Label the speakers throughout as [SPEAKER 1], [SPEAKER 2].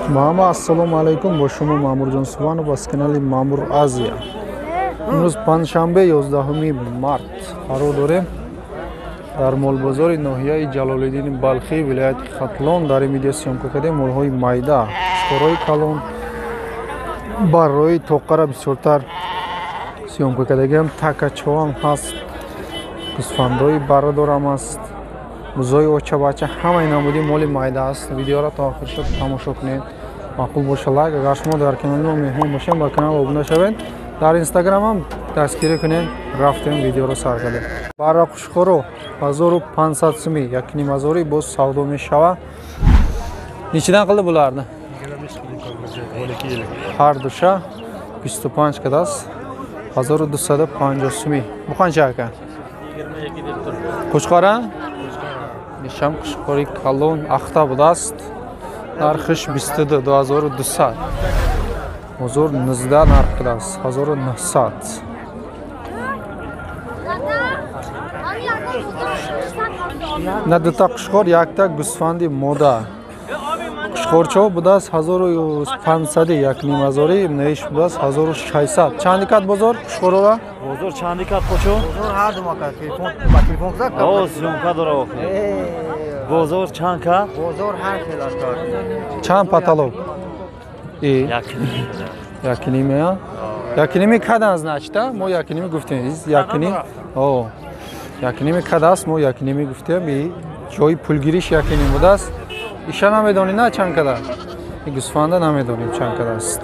[SPEAKER 1] Мама, ассалому алайкум, бо шумо Маъмурҷон Субҳонов аз канали Маъмур Азия. Имрӯз панҷшанбе 11 март қарор дорем дар молбозори ноҳияи Ҷалолиддини Балхӣ, вилояти Хатлон. Дар ин видео съёмка кардем молҳои майда, қушқорҳои калон, барои тоқара бисёртар съёмка кардагиам, такачоам ҳаст, гӯсфандҳои баррадорам аст, бузои очабача, ҳамаи намуди моли майда аст. Видеоро то охирша тамошо кунед. Маъқул боша лайк. Агар шумо дар канали мо меҳмон бошед, ба канал обуна шавед. Дар инстаграмам дастгирӣ кунед. Рафтем, видеоро сар кардем. Барра қушқоро 1500 суми, 1500 боз савдо мешава. Нечидан қилди буларни? Ҳар душа 25 кадас, 1250 суми. Бу қанча ака? Қушқора? Нишам қушқори калон ахта будаст. Нархиш 22, 2200. Бозор 19 нарх кидаст, 1900. На дута қушқор, якта гӯсфанди мода. Қушқорчаҳо будаст 1500, 1500, наиш будаст 1600. Чанди кат бозор қушқорора?
[SPEAKER 2] Бозор чанди кат қочо?
[SPEAKER 3] Бозор ҳар ду мака телефон ба телефон кузак.
[SPEAKER 2] О, съёмка дора охир. Бозор чанд кат?
[SPEAKER 3] Бозор ҳар хел аст.
[SPEAKER 1] Чанд потолок? И якним, я? Якними кадан значит, а? Мо якними гуфтем. Якним. О. Якними кадаст, мо якними гуфтем. И ҷои пулгириш якним будаст. Иша намедонӣ на чанд када? И гӯсфанда намедонем чанд кадаст.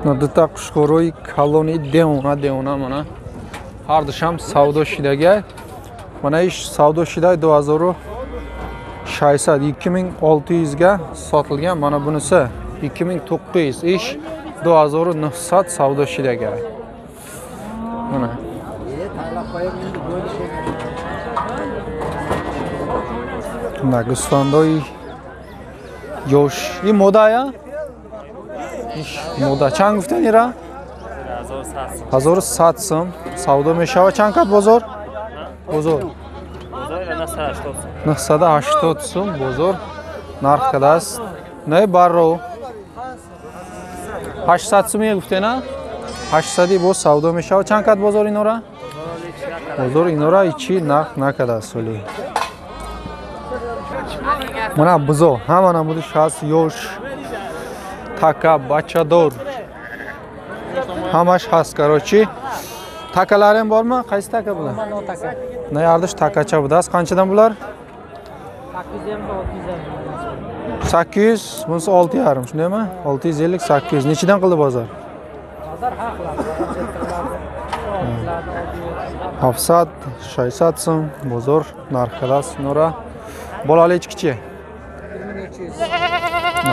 [SPEAKER 1] На дута қушқорои калони девона девона мана. Ҳар душам савдо шидагиай. Мана иш савдо шидай 2600, 2600 га сотилgan. Mana bunisi 2900, ish 2900 савдо шидагиай. Mana. На гӯсфандои ёш. Ин модая? Иш мода. Чанд гуфтен ира? 1100 сум савдо мешава. Чанд кат бозор? Бозор 980 сум бозор нарх кадааст. Не барро 800 сум гуфтена? 800 боз савдо мешава. Чанд кат бозор инора? Бозор инора ичи нарх накадааст соли. Мана бузо ҳама намудиш ҳаст, ёш, така, бачадор ҳамаш ҳаст. Короче, такаларем борми? Qaysi taka bular? На ярдыш такача будааст. Qanchadan bular? 800, bunisi 6,5, shundaymi? 650, 800. Nechidan qildi bozor?
[SPEAKER 4] Bozor har xil.
[SPEAKER 1] 700, 600 so'm bozor narxi nora. Bolali echkichi?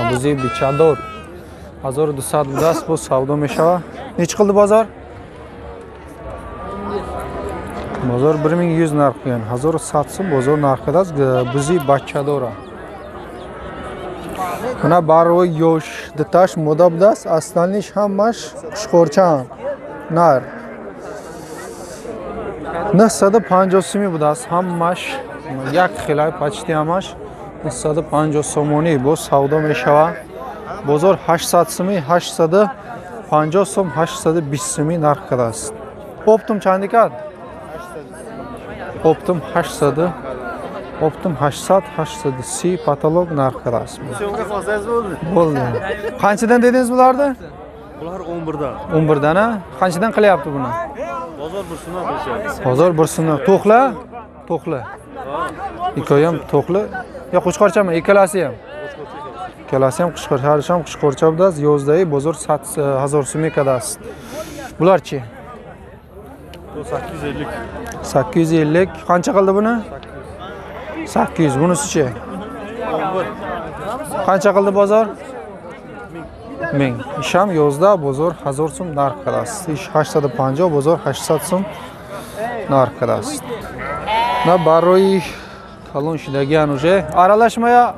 [SPEAKER 1] Бузи бичадор 1200 будааст, боз савдо мешава. Nechi qildi bozor? Бозор 1100 нарх қилgan, 1100 сум бозор нархидаст бузи бачадора. Мана барои ёш дуташ мода будааст, асланиш ҳамаш қушқорчаанд. Нар 950 суми будааст, ҳамаш як хелай почти ҳамаш 950 сомонӣ боз савдо мешава. Бозор 800 суми, 850 сум, 820 суми нарх кардааст. Оптом чанди кард? Оптом 800, оптом 800, 830 потолок нарх кардааст. Bo'ldi. Qanchadan dedingiz bularni?
[SPEAKER 2] Bular 11dan.
[SPEAKER 1] 11dan, a? Qanchadan qilyapti buni?
[SPEAKER 2] Bozor 1 so'mdan qilyapti.
[SPEAKER 1] Bozor 1 so'mdan. To'qla? To'qla. Ikkovi ham to'qli. Yo, qo'chqorchami? Ikkalasi ham. Ikkalasi ham qo'chqor, har ham qo'chqorcha budast. Yo'zdayi bozor 1000 so'm kadast. Bularchi?
[SPEAKER 2] 850.
[SPEAKER 1] 850. Qancha qildi buni? 800. Bunisichi? Qancha qildi bozor? 1000. Ish ham yozda bozor 1000 so'm narx qilasiz. Ish 850, bozor 800 so'm narx qilasiz. На барои калон шидагиан уже аралашмая?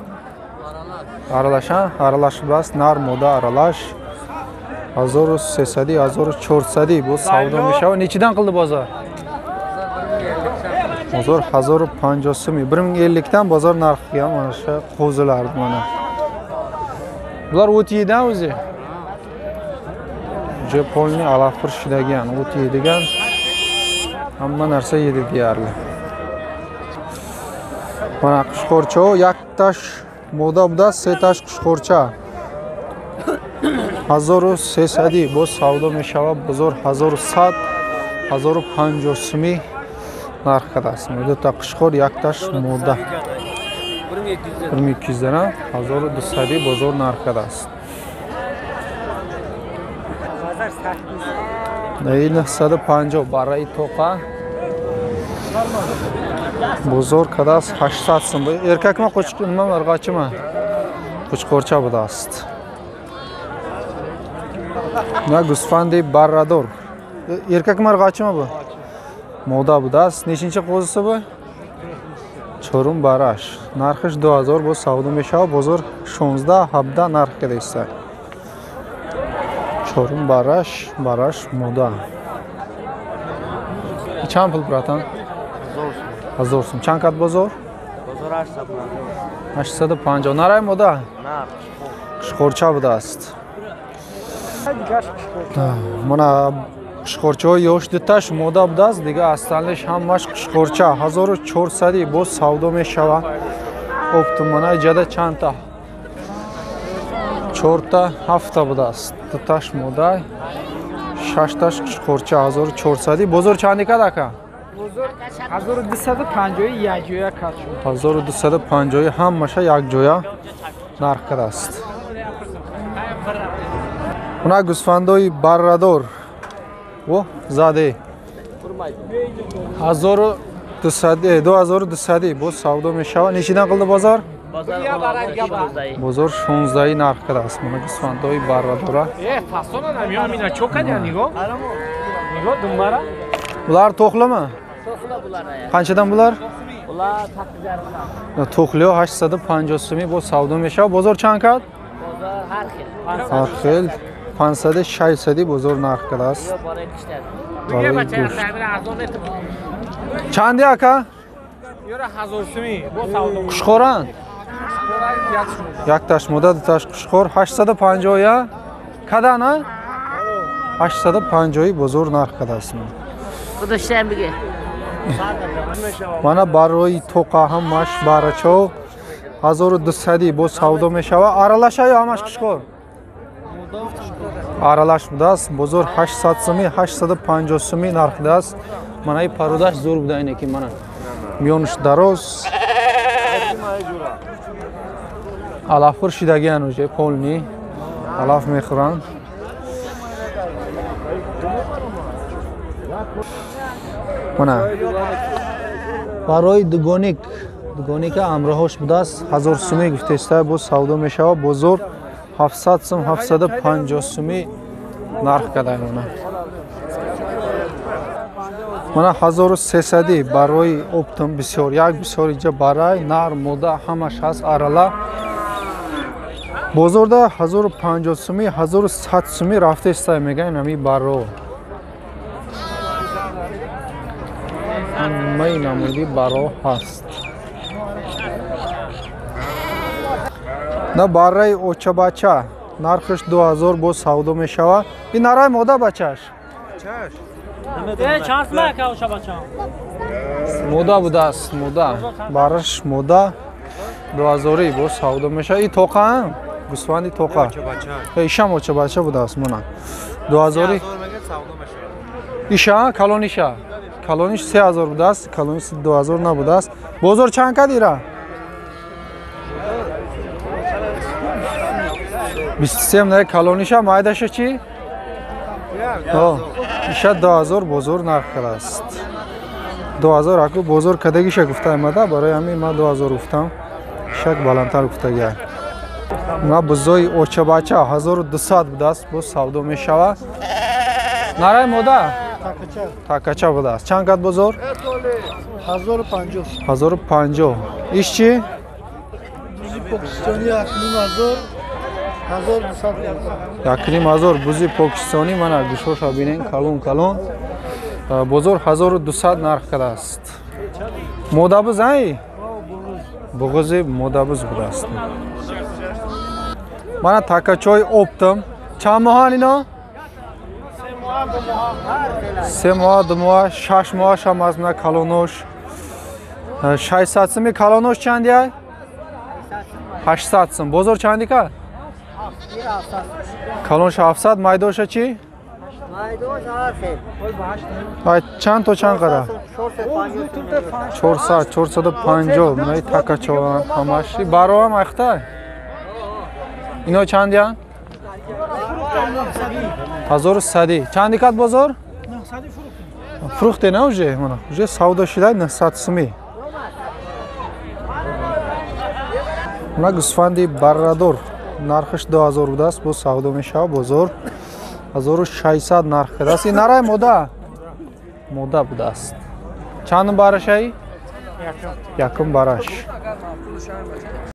[SPEAKER 1] Аралаш, аралаш будааст, нар мода аралаш. 1300, 1400 боз савдо мешава. Nechidan qildi bozor? Bozor 1050 so'm. 1050 dan bozor narxiga mana shu qo'zilar mana. Bular o't yeydi o'zi. Уже polni alafxo'r shidagan, o't yeydigan. Hamma narsa yedi deyarli. Mana qushqorcha, yaktash moda buda, setash qushqorcha. 1300 боз савдо мешавад. Бозор 1100, 1050 сумӣ нарх кардааст. Дута қушқор, якташ мода. 1200 дана, 1200 бозор нарх кардааст. 950 бараи тоқа бозор кардааст 800 сум. Эркакма қучқурма марғачима? Қучқорча будааст. На гӯсфанди баррадор. Эркак марғачима бу? Мода будааст. Нечинчи қӯзиси бу? Чорум бараш. Нархиш 2000 боз савдо мешавад. Бозор 16-17 нарх кардааст. Чорум бараш, бараш мода. Чанд пул братан? 1000 сум. Чанд кат бозор?
[SPEAKER 3] Бозор 850.
[SPEAKER 1] 850. Нарай мода? Қушқорча будааст. Мана қушқорчаҳои ёш дуташ мода будааст, дига асталиш ҳамаш қушқорча. 1400 боз савдо мешавад. Оптум мана иҷада чандта? 4та 7та будааст. Дуташ мода, 6таш қушқорча 1400. Бозор чанди кад ака?
[SPEAKER 4] Бозор 1250 якҷоя кад шуд.
[SPEAKER 1] 1250 ҳамаша якҷоя нарх кардааст. Мана гӯсфандои баррадор. О, заде. 1200, 2200 боз савдо мешавад. Нечидан қилди бозор? Бозор 16 нарх кардааст. Мана гӯсфандои баррадора.
[SPEAKER 4] Фасона намеём ина чо кадя нигоҳ? Нигоҳ думбара.
[SPEAKER 1] Bular to'xlimi?
[SPEAKER 5] To'xli bular.
[SPEAKER 1] Qanchadan bular?
[SPEAKER 5] Bular 8,5.
[SPEAKER 1] To'xli 850 сумӣ боз савдо мешавад. Бозор чанд кад?
[SPEAKER 5] Бозор har xil.
[SPEAKER 1] Har xil. 500 600 бозор нарх кардааст. Чанди ака?
[SPEAKER 4] 1000 сумӣ боз савдо.
[SPEAKER 1] Қушқоранд? Якташ мода, дуташ қушқор 850 я? Кадан а? 850 бозор нарх кардааст.
[SPEAKER 5] Душанбеге.
[SPEAKER 1] Мана барои тоқа ҳамаш барачо 1200 боз савдо мешавад. Аралаша ё ҳамаш қушқор? Аралаш будааст. Бозор 800 сумӣ, 850 сумӣ нарх будааст. Мана ин пародаш зур буда, ине ки мана миёнаш дароз. Алафхӯр шидагиан уже полни алаф мехӯранд. Мана барои дугоник, дугоника ҳамроҳош будааст 1000 сумӣ гуфтеста боз савдо мешавад. Бозор 700 сум, 750 сумӣ нарх кардаанд. Мана 1300 барои оптом бисёр, як бисёр иҷа барай, нар, мода ҳамаш ҳаст арала. Бозорда 1050 сумӣ, 1100 сумӣ рафтеста мегӯянд ҳамин баро. Ҳамаи намуди баро ҳаст. На барраи очабача нархаш 2000 боз савдо мешавад. Ин нараи мода бачаш? Мода будааст, мода. Барраш мода 2000 боз савдо мешавад. Ин тоқа гӯсфанди тоқа. Ишам очабача будааст мона. 2000. Иша калониша. Калониш 3000 будааст, калониш 2000 набудааст. Бозор чанд кад ира? 23 на калониша, майдаша чӣ? Иша 2000 бозор нарх кардааст. 2000 аку бозор кадагиша гуфта омада, барои ҳамин ман 2000 гуфтам. Шак баландтар гуфтагия. На бузои очабача 1200 будааст, боз савдо мешавад. Нарай мода? Такача будааст. Чанд кад бозор?
[SPEAKER 6] 1050.
[SPEAKER 1] 1050. Иш чӣ?
[SPEAKER 6] Бузи покистонӣ 1500.
[SPEAKER 1] 1500 бузи покистонӣ. Мана гӯшоша бинен, калон калон. Бозор 1200 нарх кардааст. Модабуз ай? Буғузи модабуз будааст. Мана такачои оптом. Чанд моҳан ино? 3 моҳ, 2 моҳ, 6 моҳ шам аз мана калонош. 600 суми калонош чандия? 800 сум. Бозор чанди ка? Калонош 700, майдоша чи? Ай чанд то чанд қара? 400, 450. Мана такачо ҳамаш. Бароам айхта? Ино чандиян? 1100. Чанди кат бозор? Фрухте на уже, мана. Уже савдо шидай 900 суми. Мана гӯсфанди баррадор нархаш 2000 будааст, бо савдо мешавад бозор 1600 нарх кардааст. Ин нарай мода? Мода будааст. Чанд барашай? Якум бараш.